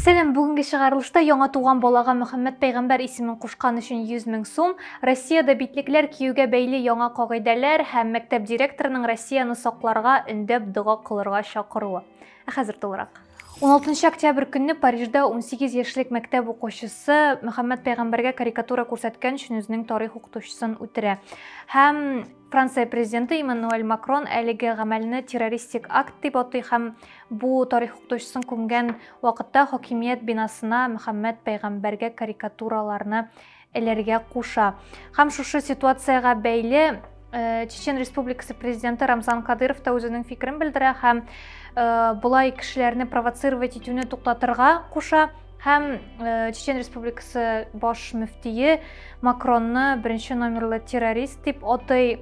Сәлам, бүгенге чыгарылышта яңа туган балага Мөхәммәд пәйгамбәр исемен кушкан өчен 100 мең сум, Россиядә битлекләр киюгә бәйле яңа кагыйдәләр һәм мәктәп директорының Россияне сакларга өндәп дога кылырга чакыруы. Ә хәзер тулырак. 16 октябрь көнне Парижда 18 яшьлек мәктәп укучысы Мөхәммәд пәйгамбәргә карикатура күрсәткән өчен үзенең тарих укытучысын үтерә. Һәм Франция президенты Эммануэль Макрон әлеге гамәлне террористик акт дип атый һәм бу тарих укытучысын күмгән вакытта хакимият бинасына Мөхәммәд пәйгамбәргә карикатураларны эләргә куша. Һәм шушы ситуациягә бәйле э, Чечен Республикасы президенты Рамзан Кадыров та үзенең фикерен белдерә һәм э, болай кешеләрне провоцировать итүне туктатырга куша. Һәм э, Чечен Республикасы баш мөфтие Макронны беренче номерлы террорист дип атый.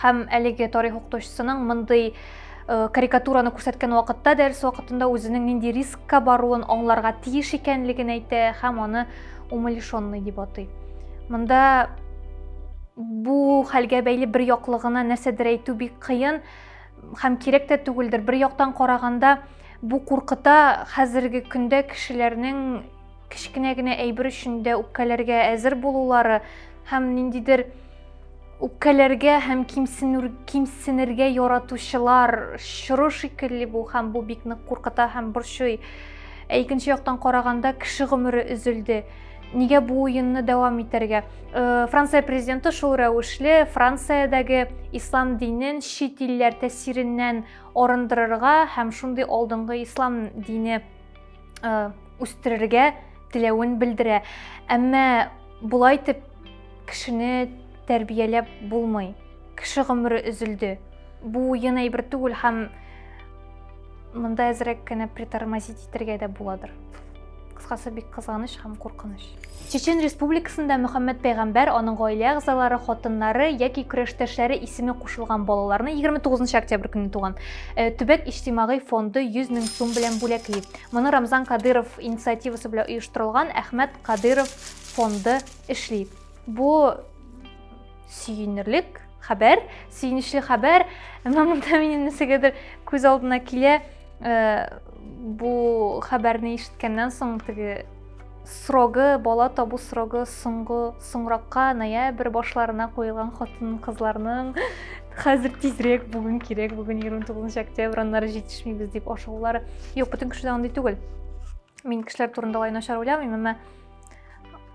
Һәм әлеге тарих укытучысының мондый э, карикатураны күрсәткән вакытта дәрес вакытында үзенең нинди рискка баруын аңларга тиеш икәнлеген әйтә һәм аны умалишенный дип атый. Монда бу хәлгә бәйле бер яклы гына нәрсәдер әйтү бик кыен һәм кирәк тә түгелдер. Бер яктан караганда, Бу куркыта, хәзерге көндә кешеләрнең кечкенә генә әйбер өчен дә үпкәләргә әзер булулары һәм ниндидер үпкәләргә һәм кимсенүр, кимсенергә яратучылар чоры шикелле бу һәм бу бик нык куркыта һәм борчый. Ә икенче яктан караганда кеше гомере өзелде. Нигә бу уенны дәвам итәргә? Э, Франция президенты шул рәвешле Франциядәге ислам динен чит илләр тәэсиреннән арындырырга һәм шундый алдынгы ислам дине э, үстерергә теләвен белдерә. Әмма болай итеп кешене тәрбияләп булмый. Кеше гомере өзелде. Бу уен әйбер түгел һәм монда әзрәк кенә притормозить итәргә дә буладыр. Кыскасы, бик кызганыч һәм куркыныч. Чечен Республикасында Мөхәммәд пәйгамбәр, аның гаилә әгъзалары, хатыннары яки көрәштәшләре исеме кушылган балаларны 29 октябрь көнне туган э, төбәк иҗтимагый фонды 100 мең сум белән бүләкли. Моны Рамзан Кадыров инициативасы белән оештырылган Әхмәт Кадыров фонды эшли. Бу сөенерлек хәбәр, сөенечле хәбәр. Әмма монда минем нәрсәгәдер күз алдына килә. Э, бу хәбәрне ишеткәннән соң теге срогы, бала табу срогы соңгы соңракка ноябрь башларына куелган хатын-кызларның хәзер тизрәк бүген кирәк, бүген 29 октябрь, аннары җитешмибез дип ашыгулары. Юк, бөтен кеше дә андый түгел. Мин кешеләр турында алай начар уйламыйм, әмма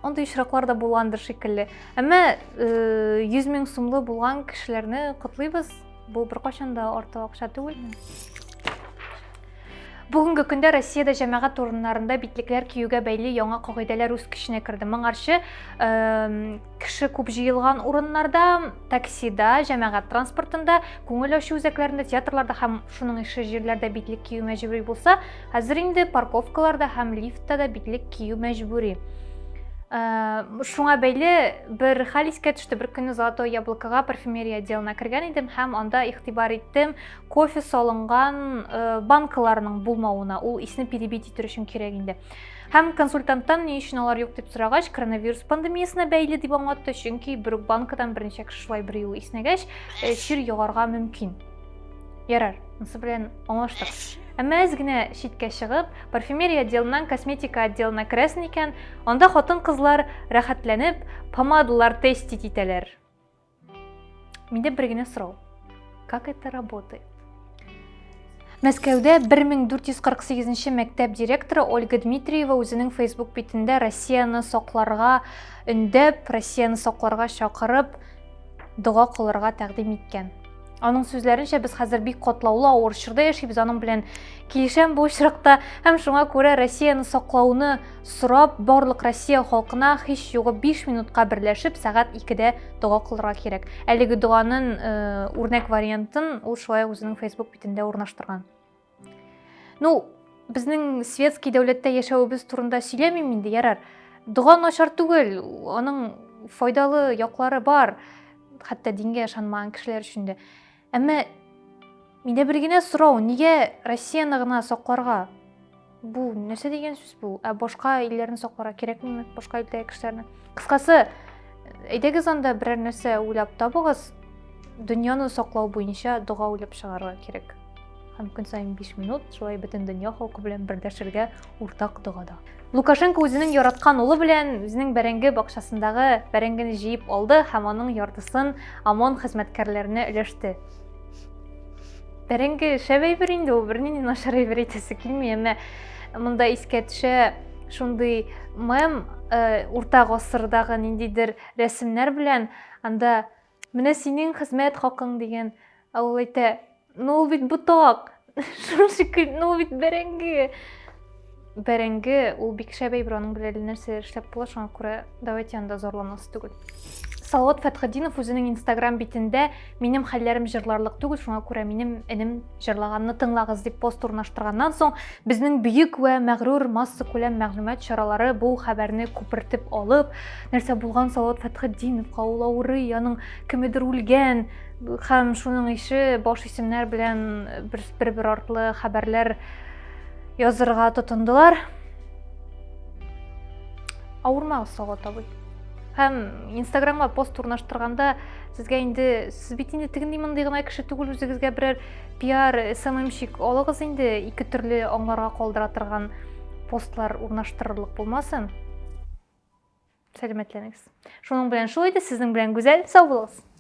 андый очраклар да булгандыр шикелле. Әмма 100 э, мең сумлы булган кешеләрне котлыйбыз. Бу беркайчан да артык акча түгел. Бүгенге көндә Россиядә җәмәгать урыннарында битлекләр киюгә бәйле яңа кагыйдәләр үз көченә керде. Моңарчы кеше күп җыелган урыннарда, таксида, җәмәгать транспортында, күңел ачу үзәкләрендә, театрларда һәм шуның ише җирләрдә битлек кию мәҗбүри булса, хәзер инде парковкаларда һәм лифтта да битлек кию мәҗбүри. Шуңа бәйле бер хәл искә төште. Бер көнне Золотое яблокога парфюмерия отделына кергән идем һәм анда игътибар иттем, кофе салынган банкаларның булмавына. Ул исне перебить итер өчен кирәк инде. Һәм консультанттан ни өчен алар юк дип сорагач, коронавирус пандемиясенә бәйле дип аңлатты, чөнки бер үк банкадан берничә кеше шулай бер юлы иснәгәч, чир йогарга мөмкин. Ярар, монысы белән аңлаштык. Әмма әз генә читкә чыгып, парфюмерия отделыннан косметика отделына керәсен икән, анда хатын-кызлар рәхәтләнеп помадалар тестить итәләр. Миндә бер генә сорау. Как это работает? Мәскәүдә 1448 мәктәп директоры Ольга Дмитриева үзенең Facebook битендә Россияне сакларга өндәп, Россияне сакларга чакырып, дога кылырга тәкъдим иткән. Аның сүзләренчә, без хәзер бик катлаулы авыр чорда яшибез, аның белән килешәм бу очракта һәм шуңа күрә Россияне саклауны сорап, барлык Россия халкына һич югы 5 минутка берләшеп, сәгать 2-дә дога кылырга кирәк. Әлеге доганын э, үрнәк вариантын ул шулай үзенең Facebook битендә урнаштырган. Ну, безнең светский дәүләттә яшәвебез турында сөйләмим инде, ярар. Дога начар түгел, аның файдалы яклары бар. Хәтта дингә ышанмаган кешеләр өчен дә. Әмма миндә бер генә сорау, нигә Россияне гына сакларга? Бу нәрсә дигән сүз бу? Ә башка илләрне сакларга кирәкмиме? Башка илдәге кешеләрне. Кыскасы, әйдәгез анда берәр нәрсә уйлап табыгыз. Дөньяны саклау буенча дога уйлап чыгарырга кирәк. Һәм көн саен 5 минут шулай бөтен дөнья халкы белән берләшергә уртак догада. Лукашенко үзенең яраткан улы белән үзенең бәрәңге бакчасындагы бәрәңгене җыеп алды һәм аның яртысын ОМОН хезмәткәрләренә өләште. Бәрәңге шәп әйбер инде ул, бернинди начар әйбер әйтәсе килми, әмма монда искә төшә шундый мем, э, урта гасырдагы ниндидер рәсемнәр белән, анда Менә синең хезмәт хакың дигән. Ә ул әйтә, ну ул бит ботак. Шул шикелле, ну ул бит бәрәңге. Бәрәңге ул бик шәп әйбер, аның белән әллә нәрсә эшләп була, шуңа күрә давайте анда зарланасы түгел. Салават Фәтхетдинов үзенең Инстаграм битендә минем хәлләрем җырларлык түгел, шуңа күрә минем энем җырлаганны тыңлагыз дип пост урнаштырганнан соң, безнең бөек вә мәгърур массакүләм мәгълүмат чаралары бу хәбәрне күпертеп алып, нәрсә булган Салават Фәтхетдиновка, ул авырый, аның кемедер үлгән һәм шуның ише баш исемнәр белән бер-бер артлы хәбәрләр язырга тотындылар. Авырмагыз, Салават абый. Һәм Инстаграмга пост урнаштырганда сезгә инде, сез бит инде тегенди мондый гына кеше түгел, үзегезгә берәр пиар, СММщик алыгыз инде, ике төрле аңларга калдыра торган постлар урнаштырырлык булмасын. Сәламәтләнегез. Шуның белән шул иде, сезнең белән Гүзәл, сау булыгыз.